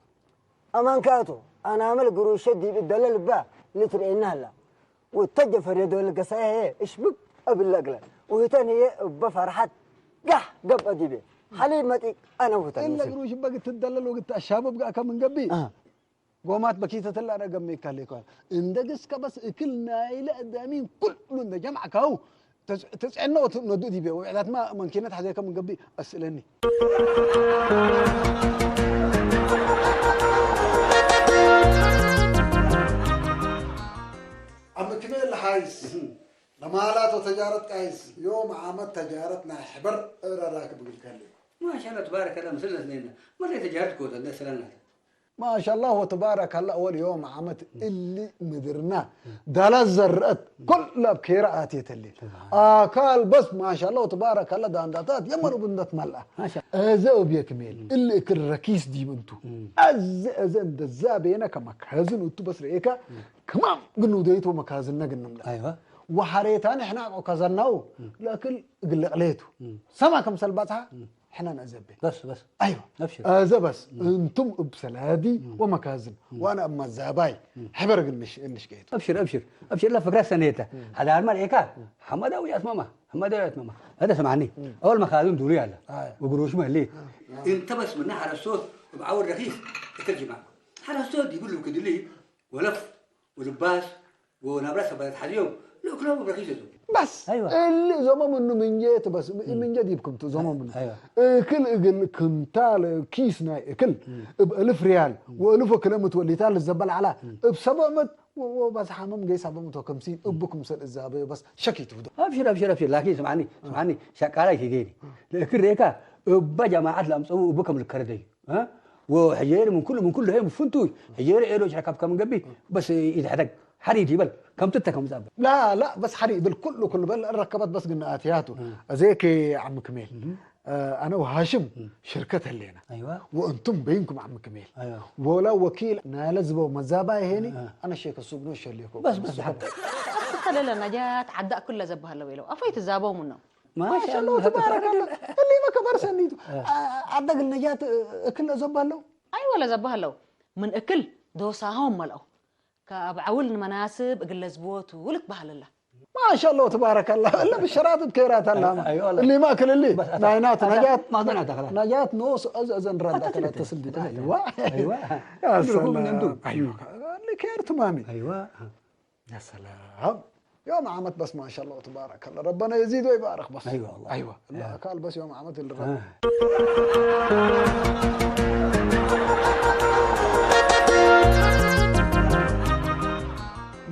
አማንካቱ፣ አናመል ግሩሸ ዲብ እደለ ልባ ልትርኤና ህላ። ወተጀ ፈሬዶ ለገሳየ ህዬ እሽብብ እብለ እግለ። ወህተን ህዬ እበ ፈርሐት ጋሕ ገብአ ዲቤ። ሐሊብ መጢቅ አነ ወህተን እለ ምስል። ግሩሽ እበ ግትደለል ወግትአሻብብ ገአከ ምን ገብእ። አ። ጎማት በኪተት እለ አነ ገሜካሌ እኳ። እንደ ግስከ በስ እክል ናይለ አዳሚን ኩሉ እንደ ጀምዐካሁ። ተጽ-፣ ተጽዕኖ ወትነዱ ዲቤ ወብዕዳትማ መምኪነት ሐዜከ ምን ገብእ አስእለኒ። አምክሜ ለሓይስ እህም። ለማላት ወተጃረት ቃይስ ዮም ዓመት ተጃረት ናይ ሕበር እረ ራክብ እግልከ ህሌ። ማሻአላህ ተባረከላህ ምስልነ እትኔነ። መሬ ተጃረት ኮተ እንደ ስለናት። ማሻአላህ ወተባረከላህ፣ አወል ዮም ዓመት እሊ ምድርና ዳላት ዘርአት፣ ኩለ እብ ኬራ አትየት ህሌት። አካል በስ ማሻአላህ ወተባረከላህ ዳንዳታት የመን እብ እንደ ትመልአ። ማሻ-፣ አዘ እብ የክሜል እሊ እክል ረኪስ ዲብ እንቱ። እም። አዘ፣ አዘ እንደዛ ቤነ ከመካዝን እቱ በስ ርኤካ፣ እም። ክማም ግን ውደይት ወመካዝነ ግን ንምላ። አይዋ። ወሐሬታን ሕናቆ ከዘናው እም። ለእክል እግል ለቅሌቱ። እም። ሰማ ከምሰል ባጽሐ እም። ሕነ ነአዘቤ። በስ፣ በስ። አይወ። አብሽር። አዘ በስ፣ እም። እንቱም እብ ሰላዲ እም። ወመካዝን፣ እም። ወአነ እብ መዛባይ፣ እም። ሕበር እግል ንሽ-፣ እንሽቄቱ። አብሽር፣ አብሽር፣ አብሽር፣ ለፍክረ ሰኔተ። እም። ሐዳር መልኤካ፣ እም። ሐመዳዊ አትመማ፣ ሐመዳዊ አትመማ። አደ ሰማኒ፣ እም። አወል መካዝን ዱሉ ያለ፣ አይ። ወግሩሽ መሊ። እም። እንተ በስ ምነ ሐረስቶት እብ ዐውር ረኪስ እትርጅማ። ሐረስቶት ዲቡ ልብክድሊ ወለፍ ወልባስ ወናብራ ሰበት ሐዝዮም ለእክሎም ረኪስ እቱ። በስ አይዋ። እሊ ዞመ ምኑ ምንጄ ቱ በስ፣ እም። ምንጄ ዲብኩም ቱ ዞመ ምኑ። አይዋ። እክል እግል ክንታል ኪስ ናይ እክል እም። እብ እልፍ ሪያል እም። ወእልፍ ወክለ ምት ወሊታል ልዘበል ዐላ እም። እብ ሰብዕ ምት ወ-፣ ወበዝሓምም ገይ ሰብዕ ምት ወክምሲን እም። እቡ ክምሰል እዛበዩ በስ ሸኪ ትብዶ። አብሽር፣ አብሽር፣ አብሽር። ላኪን ስምዓኒ፣ ስምዓኒ፣ ሸቃላይ ኪጌኒ። ለእክል ሬካ እበ ጀማዐት ለአምጸኡ እቡ ከም ልከረደዩ። እ? ወሕዬ ምን ኩሉ፣ ምን ኩሉ ህይ ፍንቱይ፣ ሕዬ ኤዶች ረከብከ ምን ገብእ፣ በስ ኢትሕደግ፣ ሐሪት ይበል፣ ከም ትተ ከም ዛበ። ላ፣ ላ፣ በስ ሐሪ ይብል፣ ኩሉ፣ ኩሉ በል፣ ረከበት በስ ግና አትያቱ። እ። እዜክ ዓም ክሜል፣ እህ። እ፣ አነ ወሃሽም እ። ሽርከት ህሌና። አይዋ። ወእንቱም በይንኩም ዓም ክሜል። አይዋ። ወላ ወኪል ናለ ዝበው መዛባይ ሄኒ፣ እ። አነ ሼክ ሱቅ ነው ሸሌኮ። በስ፣ በስ፣ ሐቅ። አትከለለ ነጃት ዓዳ ኩለ ዘባህ አለው ይለው። አፎይ ትዛበው ምን ነው? ማሻአላህ ማሻአላህ፣ ተባረከላህ። ተባረከላህ። እሊመ ከበር ሰኒቱ። አ። አ-፣ አደግል ነጃት እክል ለዘባህ አለው? አይወ ለዘባህ አለው። ምን እክል ዶሳሆም መልአው። ከአብ ዐውል መናስብ እግል ለዝቦቱ ልክ ባህልላ። ማሻአላህ ተባረከላህ። እለ ብሸራት ከይራት አላማ። አይወ፣ አይወ። እሊመ እክል እሊ በስ አታ-፣ ናይናት አታ-፣ ነጃት። ማዘን አታ ከላ። ነጃት ኖስ እዝ-፣ እዘን ራዳ አታ ከላ ትልቅ። ተስል ዲታ። አታ ትልቅ። አይዋ። አይዋ። ያ እንዱ ሰላም። እንዱ። አይዋ። እሊ ከይር ትማሚ። አይዋ። ያ ሰላም። ዮም ዓመት በስ ማሻአላህ ወተባረከላህ። ረበና የዚድ ወይባረክ በስ። አይዋ ወላሂ። አይዋ። ያ። አካል በስ ዮም ዓመት ልረብ። አ።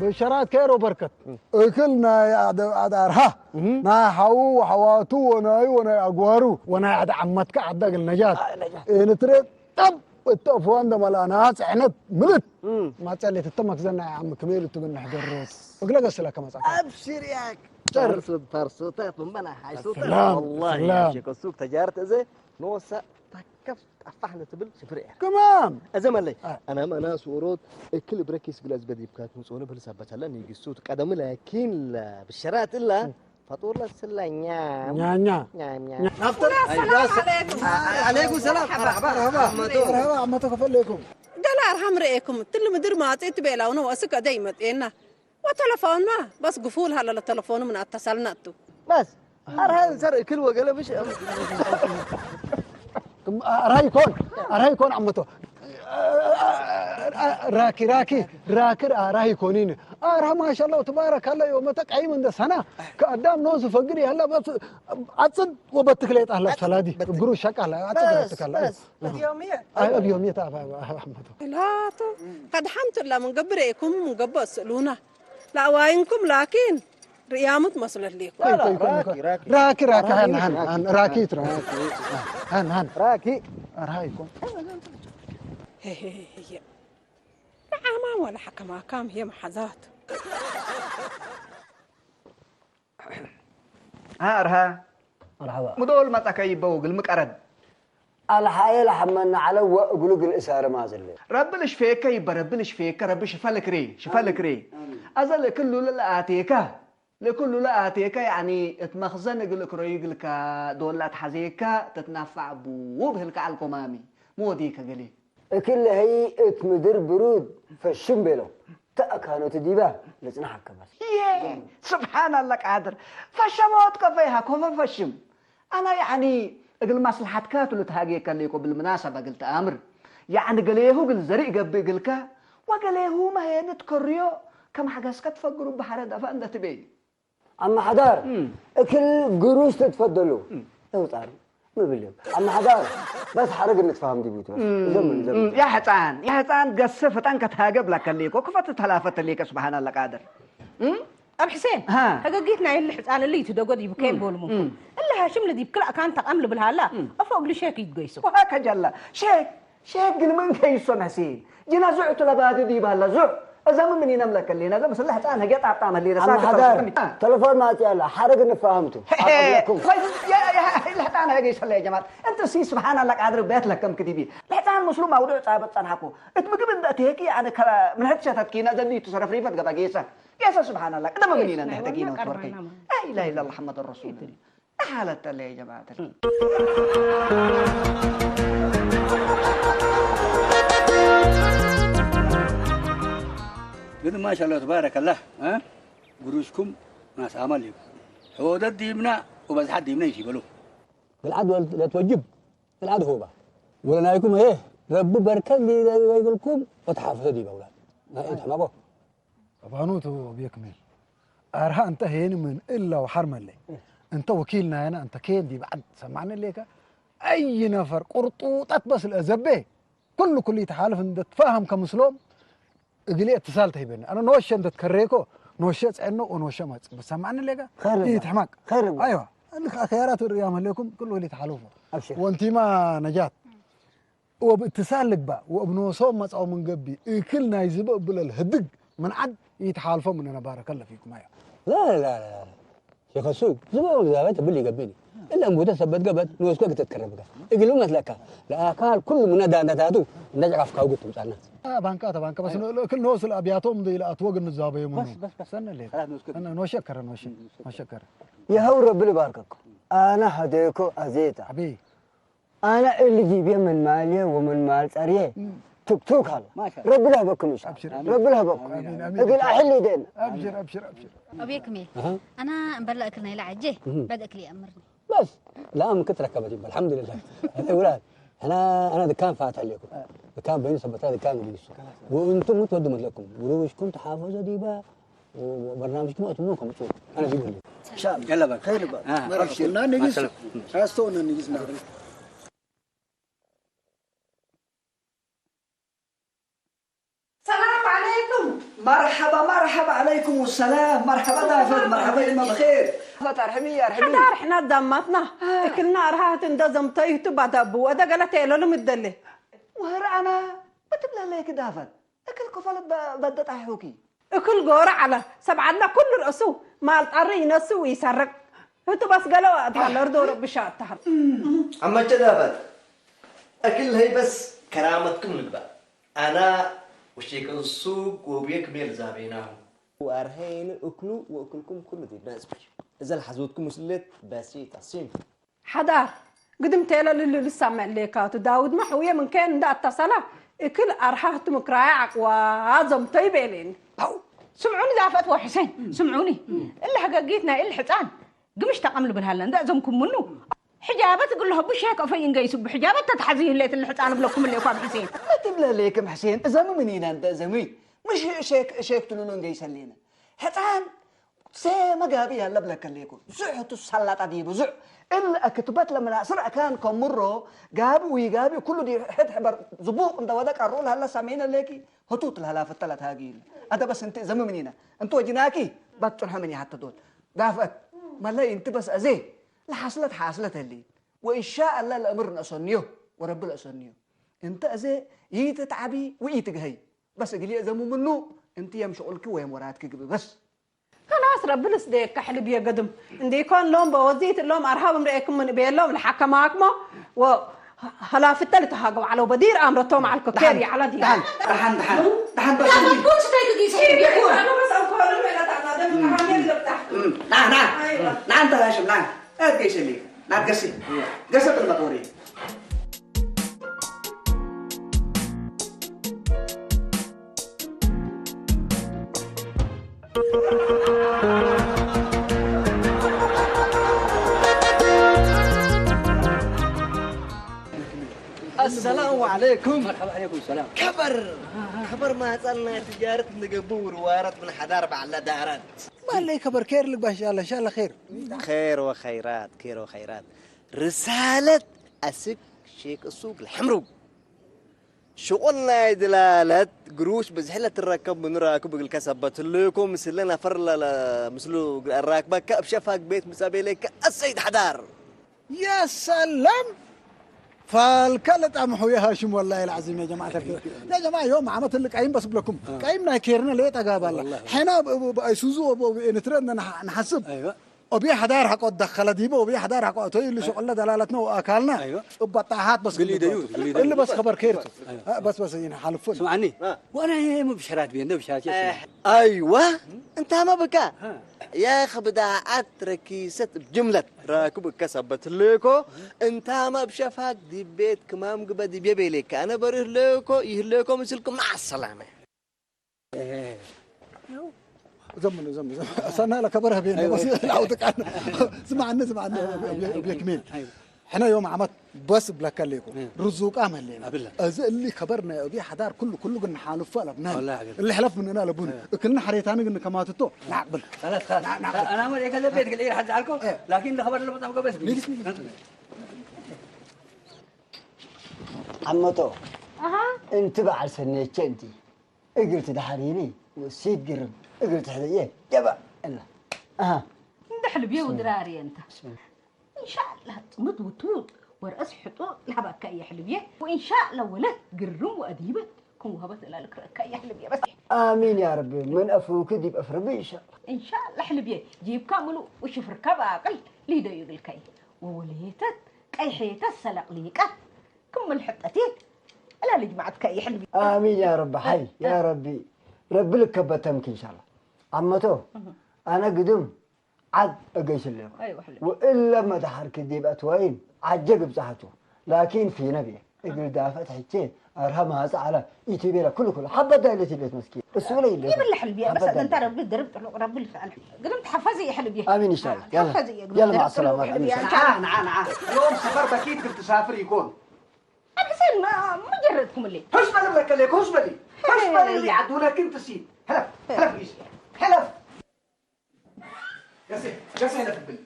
ብሸራት ከይሮ በርከት። እም። እክል ናይ አደ-፣ አዳርሃ። እም። ናይ ሐዉ ወሐዋቱ ወናዩ ወናይ አግዋሩ ወናይ አደ ዓመትከ አደ እግል ነጃት። አይ ነጃት። እንትሬ ጠብ እተ አፍዋን ደመላና ጽዕነት ምልት እም። ማጸሌት እተ መክዘና ዓም ክሜል እቱ ብንሕ ገሮት። እግለ ገስለ ከመጻካ። አብሽር ያክ። ጨር። ፓርሶ-፣ ፓርሶታት ምን በላ ሓይሶታት። ሰላም፣ ወላሂ ሰላም። ያ ሼክ ሱቅ ተጃርት እዘ ኖሰ ተከፍ ጠፋሕ ለትብል ሽፍር ያክ። ከማም። እዘ መለይ። አ። አነ መና ሱሮት እክል ብረኪስ ግላዝ በዲብካት ምጾነ ብል ሰበት አለ ንግሱት ቀደም ላኪን ለብሸራት እላ እም። ፈጡር ለስለ ኛም። ኛኛ። ኛም፣ ኛም። ናፍጠር። አሰላሙ ዐለይኩም። ዐለይኩም ሰላም። መርሐባ። መርሐባ። መርሐባ። መርሐባ። አመቶ ከፈለኩም። ገላ አርሐም ርኤኩም። ትል ምድር ማጤት ቤላውነ ወእስክ አደይ መጤና። ወተለፎንማ በስ ግፉል ሀለ ለተለፎኑ ምን አተሰልነ እቱ። በስ አርሐ እንሰር እክል ወገለ ብሽ። አርሐ ይኮን፣ አርሐ ይኮን አመቶ። ራኪ፣ ራኪ፣ ራኪ፣ አርሐ ይኮኒን። አርሐ ማሻአላህ ተባረከላህ ዮመተ ቀይም እንደ ሰና ከአዳም ኖሱ ፈግር ያለ በስ አጽድ ወበትክ ሌጣ አለ ሰላዲ በትክ። እግሩ ሸቃለ አጽድ በስ፣ ወበትክ አለ። በስ። አይ፣ አብዮም የት አባ-፣ አባ-፣ አባ-፣ ላቱ ቀድ ሐምቱላ ምን ገብር ኤኩም ምን ገቦ እስእሉና። ለአዋይንኩም ላኪን ርያሙት መስለት ሌኩም። ቆይ፣ ቆይ፣ ቆይ፣ ቆይ። ራኪ፣ ራኪ። ራኪ፣ ራኪ፣ ራኪ፣ ሀን፣ ሀን፣ ራኪ። ሀን፣ ራኪ፣ ትራ-፣ ሀን፣ ሀን። ራኪ። ራኪ እኮ። ሄ፣ ሄ፣ ሄ፣ ሄ። ለአማም ወለ ሐከማካም ሄ መሐዛት። ሀ፣ አርሀ። መርሐባ። ምዶል መጸከ ይበው እግል ምቀረድ። አልሐየ ለሐመነ ዐለ ወእግሉ እግል እሳረ ማዘለ። ረቢ ልሽፌከ ይበ፣ ረቢ ልሽፌከ፣ ረቢ ሽፈ ልክሬ፣ ሽፈ ልክሬ። አሚን። አዘ ለክሉ ለለአቴከ፣ ለክሉ ለአቴከ፣ ያኒ እት መክዘን እግል እክረዩ እግልከ ዶል ለአትሐዜከ ትትናፈዕ ቡ ብህልከ ዐልኮ ማሚ፣ ሚ ወዴከ ገሌ። እክለ ህይ እት ምድር ብሩድ ፈሽም ቤለው። ተአካኖት ዲበ ልጽናሕ አከባስ። ዬ! ስብሓን አለ ቃድር። ፈሸሞት ከፈይሃ ኮፈ ፈሽም። አና ያዕኒ እግል ማስልሓትካ ቱ ልትሃጌ ከሌኮ ብልምናሰበ እግል ተአምር። ያዕኒ ገሌሁ እግል ዘርእ ገብእ እግልከ ወገሌሁመ ሄኒ ትከርዮ ከም ሐገስከ ትፈግሩ በሐረ ደፈ እንደ ትቤ። አመ ሐዳር፣ እም። እክል ግሩስ ትትፈደሉ። እም። ለውጣር፣ ምን ብልም። አመ ሐዳር፣ በስ ሐረግ እንትፋህም ዲቡ ትበስ። እም፣ ዘምን፣ ዘምን። እም፣ ያ ሕጻን፣ ያ ሕጻን ገሰ ፍጠን ከትሃገብ ለከሌኮ፣ ክፈት ተላፈት ሌከ፣ ስብሓን አለ ቃድር። እም? አብ ሕሴን፣ ሃ። ሀገጊት ናይ እሊ ሕጻን እሊ ይትደጎ ዲብከ እም፣ እምቦልሙ። እም። እሊ ሃሽም ለዲብ ክልእ አካን ተቃም ልብል ሀላ፣ እም። አፎ እግል ሼክ ይትገይሶ። ወሃከ ጀላ። ሼክ፣ ሼክ ግን ምን ከይሶም ሕሴን? ጅና ዙዕ ቱ ለባዲ ዲብ ሀላ ዙዕ። እዘ ምን ምኒነ ምለከሌነ፣ እዘ ምስለ ሕጻን ህጌ ጣጣም ህሌነ፣ አመ ሳክት ሐዳር፣ ተሰሚ። ተለፎን ማጽእ ያለ፣ ሐረግ እንፋህምቱ። ሄ፣ ሄ፣ አቅብለኩም። ኸይ፣ ያ፣ ያ፣ ያ፣ ለሕጻን ህጌ ይሰለ ያ ጀማል። እንተ ሲ ስብሓን አላህ ቃድር ቤት ለከምክ ዲቢ። ለሕጻን ምስሉ ማውዱዕ ጻበት ጸንሐኮ። እት ምግብ እንደ እትሄኪ፣ ያነ ከ-፣ ምን ሕድ ሸተትኪነ፣ እዘ እንዲቱ ሰረፍሪፈት ገባ ጌሰ። ጌሰ ስብሓን አላህ። እዘ ምን ምኒነ እንደ ሕደጊነ ወትወርኪ። ላ ኢላሃ ኢለላህ መሐመድ ረሱሉላህ። ሓለት ተለ ጀማዐት። ግን ማሻአላህ ተባረከላህ፣ እ? ግሩሽኩም ናስ አማል ይብ። ሖደት ዲብና ወበዝሓት ዲብና ይሺበሉ። ግልዓድ ወል-፣ ለትወጅብ ግልዓድ ሆባ። ወለናይኩም ህዬ ረቢ በርከት ሊወይብልኩም ወተሓፍዞ ዲብ አውላድ። ናይ ኢትሕመቆ። አባኑ ቱ አብዬ ክሜል፣ አርሃ እንተ ሄን ምን እለ ወሐር መለ። እንተ ወኪል ናይና እንተ ኬን ዲብ ዐድ ሰማዕነ ሌከ፣ አይ ነፈር ቁርጡጠት በስ ለአዘቤ፣ ኩሉ ኩሉ ይተሓልፍ እንደ ትፋሀም ከምስሎም፣ እግሌ እትሳል ተሂበኒ። አነ ኖሸ እንደ ትከሬኮ፣ ኖሸ ጸዕኖ ወኖሸ መጽእ። በሰማዕነ ሌከ፣ ኸይር እባ። ኢትሕመቅ። ኸይር እባ። አይዋ። እልክ አኽያራት ወርያም ህሌኩም፣ ኩሉ ወሊ ተሓልፎ። አብሽር። ወንቲማ ነጃት። ወእብ እትሳል ልግባእ ወእብ ኖሶም መጽአው ምን ገብእ፣ እክል ናይ ዝበእ እብለ ለህድግ ምን ዐድ ኢተሓልፎ ምንነ ባረከ ለፊኩም። አያ። ላ፣ ላ፣ ላ፣ ላ። ሼክ ሱቅ፣ ዝበእ ወግዛበት እብል ኢገብእኒ። እለ እንቡተ ሰበት ገበት ኖስኮ እግል ትትከረብከ። እግሉ መስለከ። ለአካል ኩሉ ምነ ዳንዳታቱ እንደ ጨቃፍካው ግድ ትምጻና። አ፣ ባንካ፣ ተባንካ፣ በስ ኖ-፣ እክል ኖስ ለአብያቶም እንደ ኢለአትወ ግንዛበ የምኑ። በስ፣ በስ፣ በስ። ሰነ ሌት። ኸላስ ኖስኮ ሰነ ኖሸ ከረ፣ ኖሸ፣ ኖሸ ከረ። የሀው ረቢ ልባርከኮ። አነ ሀዴኮ አዜታ። አቤ። አነ እሊ ዲብዬ ምን ማልዬ ወምን ማል ጸርዬ እም። ቱክቱክ ሀለ። ማሻአላህ። ረቢ ለህበኩም ኢንሻአላህ። አብሽር። ረቢ ለህበኩም። አሚን፣ አሚን። እግል አሕል ኢዴን። አብሽር፣ አብሽር፣ አብሽር። አቤ ክሜል፣ አሃ። አነ እምበል ለእክል ናይለ ዐጄ፣ እም። በድ እክል ይአምርኒ። በስ፣ ለአም ክት ረከበት ይበል። አልሐምዱሊላህ። አይ ውላድ፣ አነ፣ አነ ድካን ፋትሕ ሌኩም። ድካን በይኑ ሰበታ ድካን ግዲሱ። ወእንቱም ትወዱ መትለኩም። ውሩሽኩም ተሓፈዞ ዲባ ወበርናምጅኩም አትሙ ከምጹ። አነ ዲብ ህሌ። ሻም። የለ በል። ኸይር በል። አሃ፣ መርሐባ። አብሽር። እና ንጊስ። ማሰላም። አስተውነ ንጊስ ናሪ። ሰላም ዐለይኩም። መርሐባ፣ መርሐባ ዐለይኩም ሰላም። መርሐባ ዳፈት፣ መርሐባ ኢመ ብኼር። ዳፈት አርሕሚ፣ አርሕሚ። ሕዳር ሕና ዳማትና፣ አ። እክልና አርሃህት እንደ ዘምተይቱ ባዳቡ፣ ወደ ገለተ የለሉም እደሌ። ወህር አና፣ በትብለሌክ ዳፈት፣ እክል ክፈል በ-፣ በደ ጣሕሑኪ። እክል ጎረ ዐለ፣ ሰብ ዐድለ ኩሉ ረእሱ፣ ማል ጣሪ ይነሱ ወይሰርቅ። ህቱ በስ ገለ ወአትሃለ፣ እርዶ ረቢ ሻ አትሃር። አመቼ ዳፈት፣ እክል ህይ በስ ከራመትኩም ልግባእ። አና ወሼክ ሱቅ ወብዬ ክሜል ዛቤናሁ። ወአርሀይኒ እክሉ ወእክልኩም ኩሉ ዲብና እጽበዩ። እዘ ለሐዞትኩም ምስሌት በሲጠ፣ ሲምፕል። ሐዳር፣ ግድም ቴለ ልሉ ልሳመዕ ሌካቱ። ዳውድመ ሕውዬ ምን ኬን እንደ አተሰላ፣ እክል አርሐ ህቱ ምክራየ ዐቅዋ ዘምተዩ ቤሌኒ። አው፣ ስምዑኒ ዳፈት ወሑሴን፣ ስምዑኒ። እሊ ሐገጊት ናይ እሊ ሕጻን፣ ግምሽ ተቀም ልብል ሀለ፣ እንደ አዘምኩም ምኑ፣ ሕጃበት እግል ለሀቡ ሼክ አፈይ እንገይሱ፣ ብሕጃበት ተትሐዝዩ ህሌት እሊ ሕጻን እብለኩም እሌኩ አብ ሕሴን። ማ ትብለ ሌክም ሕሴን፣ እዘሙ ምኒነ እንተ እዘሙ፣ ምሽ ሼክ፣ ሼክ ትሉሉ እንገይሰ ሌነ። ሕጻን ሴመ ጋቢ ያለ ብለከ ሌኩ፣ ዙዕ ህቱ ሰላጣ ዲቡ ዙዕ። እሊ አክትበት ለመናስር አካን ከምሮ፣ ጋቢ ወኢጋቢ ኩሉ ዲብ ሕድ ሕበር ዝቡቅ እንተ ወደ ቀሩ ለሀለ ሰሜነ ሌኪ፣ ህቱት ለሀላፈተ ለትሃጊ። አደ በስ እንተ እዘሙ ምኒነ፣ እንተ ወጅናኪ፣ በጥርሐ ምን ይሐተ ዶል። ዳፍአት፣ መለይ እንቲ በስ አዜ፣ ለሐስለት ሓስለት ህሊ፣ ወእንሻአላህ ለእምር ነአሰንዮ፣ ወረቢ ለአሰንዮ። እንቲ አዜ ኢትትዓቢ ወኢትግሀይ፣ በስ እግል የእዘሙ ምኑ፣ እንቲ የም ሽቁልኪ ወየም ወራትኪ ግቢ በስ። ከላስ ረቢ ልስዴከ ሕልብ የገድም። እንዴ ኢኮን ሎም በወዚት እሎም አርሃብ እምርኤክም ምን ቤሎም ለሐከማክሞ ወሀላፍተ ልትሃገው ዐለው በዲር አምረቶም ዐልኮ ኬር ደሐን፣ ይዐለ ዲብ። ደሐን፣ ደሐን፣ ደሐን፣ ደሐን በስ እንዲ። እም፣ ና፣ ና፣ ና እንተ ላሽም፣ ና። አትገይሰሊ፣ ናትገሲ፣ ገሰ ጥልመት ወሬ። አሰላሙ ዐለይኩም። መርሐባ ዐለይኩም ሰላም። ከበር፣ ከበር ማጸና ትጃረት ንገብር ዋረት ምን ሐዳር በዐለ ዳራት። ማለይ ከበር ኬር ልግባእ እንሻአላህ፣ እንሻአላህ ኬር። ኬር ወኸይራት፣ ኬር ወኸይራት። ርሳለት አስክ ሼክ እሱቅ ለሐምሩ። ሽቁል ናይ ድላለት ግሩሽ ብዝሒ ለትረከብ ምኑ ራክብ እግልከ ሰበት ህልኮ ምስለ ነፈር ለለ-፣ ምስሉ እግል አራክበከ እብ ሸፋግ ቤት ምጸቤ ለከ አሰይድ ሐዳር። ያ ሰላም! ፋልከ ለጣምሑ ያ ሃሽም፣ ወላሂ ለዐዚም ያ ጀማዐት አልኸይር። ያ ጀማዐ ዮም ዓመት እሊ ቀይም በስ ብለኩም። አ። ቀይም ናይ ኬርነ ሌጠ ጋብ አለ። ወላሂ። ሐና ብ-፣ ብ-፣ በአይሱዙ ወብ-፣ ወብኤንትረ እንደ ነሐ-፣ ነሐስብ። አይዋ። ኦብየ ሐዳር ሐቆ ደኸለ ዲቡ፣ ኦብየ ሐዳር ሐቆ አቶይ እሊ ሸቁለ ደላለትነ ወአካልነ አይወ። እብ በጣሓት በስ ግል ይደዩ፣ ግል ይደዩ። እሊ በስ ከበር ኬርቱ። አይወ። አ፣ በስ በስ ይን ሐልፉን። ስምዓኒ፣ አ። ወአነ ይሄ ሙብሸራት ቤንደ ብሻቸት። አ፣ አይወ፣ እንታመ ብካ። አ። ያኽ ብዳዓት ረኪሰት እብ ጅምለት ራክብ እከ ሰበት ህሌኮ፣ እንታመ እብ ሸፋግ ዲብ ቤት ክማም ግበ ዲብዬ ቤሌከ። አነ በርህ ህሌኮ፣ ይህሌኮ ምስልኩ መዓ ሰላመ። ዘምኑ፣ ዘምኑ፣ ዘምኑ። አሰና ለከበረ ቤን አይወ። በስ ለአውጥ ቃል። ስማዕኒ፣ ስማዕኒ፣ አይወ። ቤክሜል። አይወ። ሕነ ዮም ዓመት በስ ብለከ ሌኩ። አይወ። ርዙቃም ህሌና። አብላ። እዚ እሊ ከበርነ እቢ ሐዳር ኩሉ፣ ኩሉ ግን ሓልፎ አለብና። ወላሂ አብላ። እሊ ሕለፍ ምንና ለቡን። አይወ። እክልና ሐሬታኒ ግን ከማትቶ ናቅብል። خلاص، خلاص. ና-፣ ናቅብል። አና ወደ ከለ ቤት ግል ይርሐ ዛልኮ፣ እ። ላኪን ለኸበር ለመጣም ገበስ። ንግስ፣ ንግስ። ዓመቶ፣ አሃ። እንቲ በዓል ሰኔቼ እንቲ። እግል ትደሐሪኒ ወሲት ግርም፣ እግል ትሕዘየ ደበዕ እላ። አሃ። እንደ ሕልብዬ ወድራርዬ እንተ። ብስም። እንሻአላህ ጽምድ ውቱድ ወረአስ ሕጡጥ ለሀበካ እየ ሕልብዬ፣ ወእንሻአላህ ወለት ግርም ወአዲበ ክም ወሀበት እላ ልክረአካ እየ ሕልብዬ በስ። አሚን ያ ረቢ፣ ምን አፉኪ ዲብ አፍ ረቢ እንሻአላህ። እንሻአላህ ሕልብዬ፣ ጂብካ ምሉእ ወሽፍርካ በአቅል ሊደዩ እግልካ እየ። ወወሌተት ቀይሐተት ሰለቅ ሊቀት ክም ልሕጠቴ እላ ልጅማዕትካ እየ ሕልብዬ። አሚን ያ ረቢ፣ ሐይ ያ ረቢ፣ ረቢ ልከበተምክ እንሻአላህ። ዓመቶ፣ እህ። አነ ግድም ዐድ እገሽሌኩ። አይወ፣ ሕልብ። ወእለ መደሐርክ ዲብ አትዋይን ዐጀ ግብጽሐቱ። ላኪን ፊነ ብየ። እግል ዳፈት ሕቼ አርሀ ማጽ ዐለ። ኢቲቤለ ኩሉ ኩሉ ሐበት ዳይለት ቤት መስኪን። እሱ ብለ ይለ ይብል ሕልብ ሐበት በሰ ዳይለት። እንተ ረቢ ድርብ ጥሉቅ ረቢ ልፍዐል። ግርም ተሐፈዝ ይሕልብ ይህ። አሚን ኢንሻአላህ። አ፣ ያላ። ተሐፈዝ ይህ። ያላ ግርም ማዕ ሰላማ። ጥሉቅ ረቢ አሚን። ይህ። ና፣ ና፣ ና። ዮም ሰፈር በኪት ግብ ትሳፍር ይኮን። አብሰን ማ፣ ማ ጀረትኩም እሊ? ሁሽ በል ብለከ ሌኮ፣ ሁሽ በል። ሁሽ በል እሊ ዐዱ ለክን ትሲ። ሕለፍ፣ ሕለፍ ጊስ። ሕለፍ። ገሴ፣ ገሴ ነፍብል።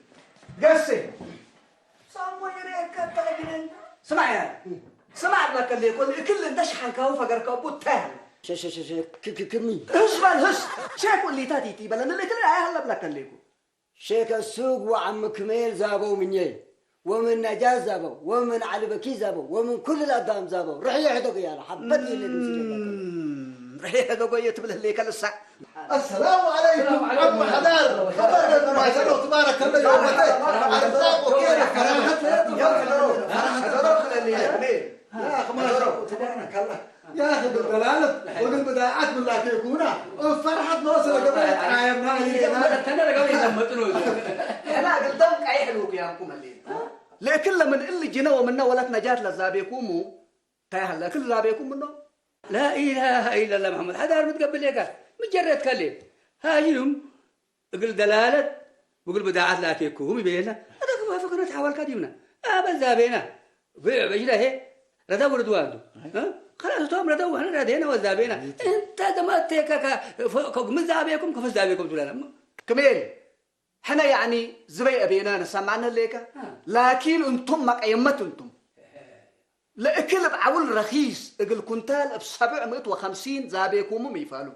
ገሴ። ሳሞ ይሬከ ታግነን። ስማዕ ያ። ስማዕ ለከ ሌኮ፣ እክል እንደ ሸሐንካሁ ፈገርከ ቡታ ያለ። ሸ-፣ ሸ-፣ ሸ-፣ ሸ-፣ ክ-፣ ክ-፣ ክሚ። ህስ በል ህስ። ሼክ ወሊታት ይቲ በለን ለክል አያህለብ ለከ ሌኮ። ሼክ አሱግ ወዐም ክሜል ዛበው ምኜ፣ ወምን ነጃት ዛበው፣ ወምን ዐሊ በኪ ዛበው፣ ወምን ኩል ለአዳም ዛበው። ርሕዬ ሕደጎ ያለ ሐበት የለ ድምፅ ጀመረ። እም፣ ርሕዬ ሕደጎ የትብል ህሌከ ልሳ። አሰላሙ ዐለይኩም ዐም ሐዳር። ኸበር ቤት ማይሰሮ ትባረክ ከለ የውመተ አርዛቅ ወኬረ ፈራሐት። ያ ኸበር ቤት ማይሰሮ ትባረክ ከለ። ያ አኺ፣ ማሻአላህ፣ ተባረከላህ። ያ አኺ፣ እግል ደላለት ወእግል ብዳዓት ምን ላቴኩና፣ እብ ፈርሐት ኖሰ ለገብአ ይትቃየምና ይሌና። ተነ ለገብአ ይዘመጥኑ። ሕና እግል ደም ቀይሕ ልውቅያምኩም ህሌና። ለእክለ ምን እሊ ጅነ ወምነ ወለት ነጃት ለዛቤኩሙ፣ ታይ ሀለ እክል ዛቤኩም ምኖ? ላኢላሀ ኢለላህ መሐመድ ሐዳር ምትገብእ ሌከ፣ ምጀረት ከሌ። ሃይም እግል ደላለት ወእግል ብዳዓት ላቴኩሁም ይቤና። አታ ክም ፈክረ ተሐዋልካ ዲብና። አበ ዛቤና። ብዕ በጅለ ሄ ረዳ ወረድ ዋንዱ። እ? ከላስ እቶም ረዳ ወሕነ ረዴና ወዛቤና። እንተ ደማቴከ ከ-፣ ፈ-፣ ከ-፣ ምን ዛቤኩም ከፈ ዛቤኩም ትብለና። ክሜል፣ ሕነ ያዕኒ ዝበይ አቤና ነሰማነ ሌከ፣ አ። ላኪን እንቱም መቀየመት እንቱም። ለእክል እብ ዐውል ረኪስ እግል ኩንታል እብ ሰብዕ ምእት ወከምሲን ዛቤኩሙ ሚ ይፋሉ።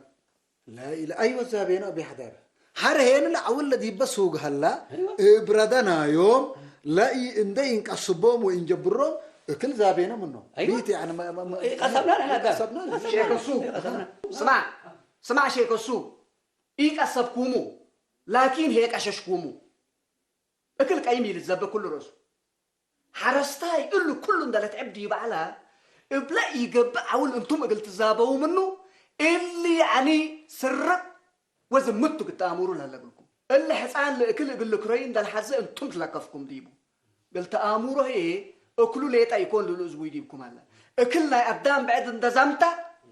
ላኢላ-፣ አይወ ዛቤነ እብ ሐዳር። ሐር ሄንለ ዐውል ለዲበ ሱግ ሀላ፣ አይወ። እብ ረደናዮም ለኢ እንደ ኢንቀስቦም ወኢንጀብሮም እክል ዛቤነ ምኖም። አይወ። ቢት ያኒ መ-፣ መ-፣ መ-፣ ኢቀሰብና ለሀዳ። ኢቀሰብና ለሀዳ። ሼክ እሱ። ኢቀሰብና። ስማዕ፣ ስማዕ ሼክ እሱ። ኢቀሰብኩሙ፣ ላኪን ሄ ቀሸሽኩሙ። እክል ቀይም ኢልትዘበ ኩሉ ረሱ። ሐረስታይ እሉ ኩሉ እንደ ለትዕብ ዲብ ዐለ፣ እብለ ኢገብእ ዐውል እንቱም እግል ትዛበዉ ምኑ፣ እሊ ያዕኒ ስርቅ ወዝምቱ ግድ ተአሙሩ ለህለ እግልኩም። እሊ ሕጻን ለእክል እግል ልክረዩ እንደ ለሐዜ እንቱም ትለከፍኩም ዲቡ። እግል ተአሙሮ ህዬ እክሉ ሌጠ ኢኮን እሉ እዝቡይ ዲብኩም ሀለ። እክል ናይ አዳም ብዕድ እንደ ዘምተ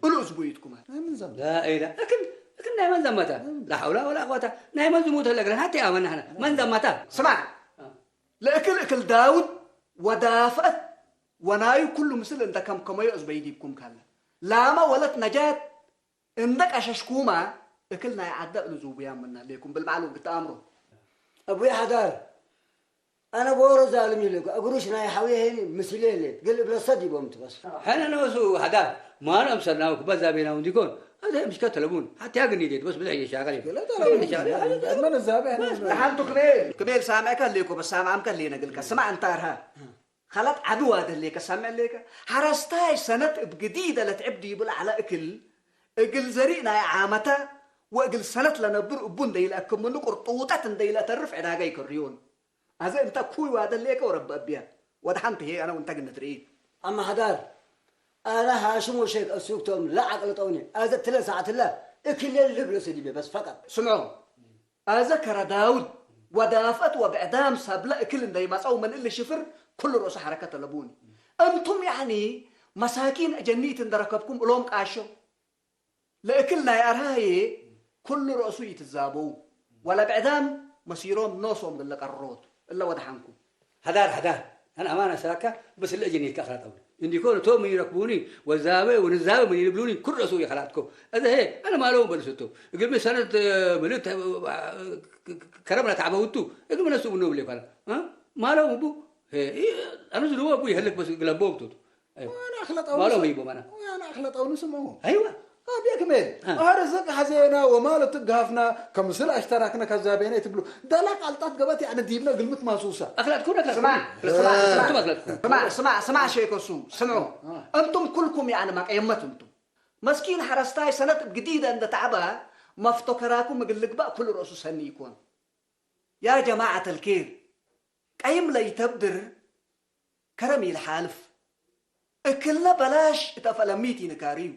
እሉ እዝቡይ ኢትኩም ሀለ። ናይ ምን ዘምተ? ላኢላ፣ እክል፣ እክል ናይ መን ዘመተ? ላሐውላ ወላ ቅወተ። ናይ መን ዝሙት ህለ እግለን ሐቴ አመና ህለ። መን ዘመተ? ስማዕ፣ ለእክል እክል ዳውድ ወዳፍአት ወናዩ ኩሉ ምስል እንደ ከምከመዮ እዝበይ ዲብኩም ከለ። ላመ ወለት ነጃት እንደ ቀሸሽኩማ እክል ናይ ዐደ እሉ ዙቡያም ምና ሌኩም ብልባዕሉ ግትአምሮ። አቡዬ ሐዳር፣ አነ ቦሮ ዛልም ይሌኩ፣ እግሩሽ ናይ ሐውዬ ሄኒ ምስሌ ሌት፣ ግል እብለ ሰድ ይቦም ትበስ። ሕነ ኖሱ ሐዳር፣ ማን አምሰልናው ክበ ዛቤናው እንዲኮን፣ አዜ ምሽከ ተለቡን፣ ሐቴ አግኒ ዴት በስ ብድዕ የሻቀል ይብ። ገለ ተለቡን። ምን ዛቤ፣ ምን ዛቤ፣ ምን ዛቤ። ለሐንቱ ክሜል፣ ክሜል ሳምዕከ ሌኮ፣ በስ ሳምዓምከ ሌነ ግልከ፣ ስማዕ እንተ አርሀ። ኸለት ዐዱ ዋደህ ሌከ ሳምዕ ሌከ፣ ሐረስታይ ሰነት እብ ግዲደ ለትዕብ ዲቡ ለዐለ እክል፣ እግል ዘሪእ ናይ ዓመተ ወእግል ሰነት ለነብር እቡ እንደ ኢለአክብ ምኑ ቅርጡጠት እንደ ኢለአተርፍ ዕዳጋ ኢከርዮን። አዘ እንተ ኩይ ዋደሌከ ወረቢ አብያ ወደሐን ትሄ አነ ወእንተ ግንትርኢ። አመ ሐዳር፣ አነ ሃሽም ወሼክ አሱብ ቶም ለአቅልጠውኒ። አዘ ትለ ሳዕትለ እክለ ልብለሰ ዲቤ በስ ፈቀጥ። ስምዖ፣ አዘ ከረ ዳውድ ወዳፍአት ወብዕዳም ሰብለ እክል እንደ ይመጸው ምን እሊ ሽፍር ኩሉ ርኡሰ ሐረከት አለቡኒ። እንቱም ያዕኒ መሳኪን አጀኒት እንደ ረከብኩም እሎም ቃሾ። ለእክል ናይ አርሃዬ ኩሉ ረእሱ ኢትዛበው፣ ወለብዕዳም መሲሮም ኖሶም እለ ቀሮት እለ ወደሐንኩ። ሐዳር ሐዳር፣ አነ አማን አሰላካ፣ በስ እለ እጀኒትከ አክላጠውኒ። እንዲኮን እቶም ምን ይረክቡኒ፣ ወዛበ ወንዛበ ምን ይብሉኒ፣ ኩሉ ረእሱ ኢከላጥኮ። እዘ ሄ፣ አነ ማለውም በልሰቶ። እግልሚ ሰነት ምልት ከረም ለተዕበውቱ፣ እግልሚ ነሱ ብኖ ብሌ ኳላ። እ? ማለውም እቡ፣ ሄ፣ ኢ፣ አነ ዝልዎ እቡ ይሀልክ በስ እግል አቦም ቶቱ። አይዋ። ወአነ አክለጠውኒ ማለው ስም-፣ ህይቦ ማና። ወአነ አክለጠውኒ ስምዑ። አይዋ። አቤ ክሜል፣ አ። አርዝቅ ሐዜና ወማል ትጋፍና፣ ከምስል አሽተራክነ ከዛቤነ ትብሉ። ደላ ቃልጣት ገበት ያዕኒ ዲብነ ግልምት ማሱሳ። አክላጥኩን፣ አክላጥኩን። ስማ፣ ስማ፣ ስማ። አክላጥኩን። ስማ፣ ስማ፣ ስማ ሼክ እሱ፣ ስምዑ። አ። እንቱም ኩልኩም ያዕኒ መቀየመት እንቱም። መስኪን ሐረስታይ ሰነት እብ ግዲደ እንደ ተዐበ፣ መፍቶ ከራኩም እግል ልግበእ ኩሉ ረእሱ ሰኒ ኢኮን። ያ ጀማዐት አልኬር፣ ቀይም ለኢተብድር ከረም ኢልሓልፍ። እክለ በላሽ እት አፈለሚት ኢንካርዩ።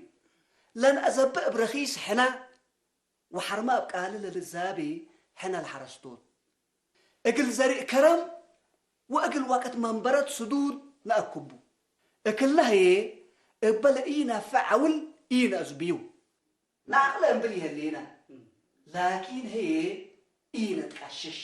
ለነአዘብእ እብ ረኪስ ሕነ፣ ወሐርመ እብ ቃሊ ለልዛቤ ሕነ ለሐረስቶት። እግል ዘርእ ከረም ወእግል ወቅት መንበረት ስዱድ ነአክቡ። እክለ ህዬ እበ ለኢነፍዕ ዐውል ኢነአዝብዩ። ነአቅለ እምብል ይህሌነ፣ ላኪን ህዬ ኢነትቀሽሽ።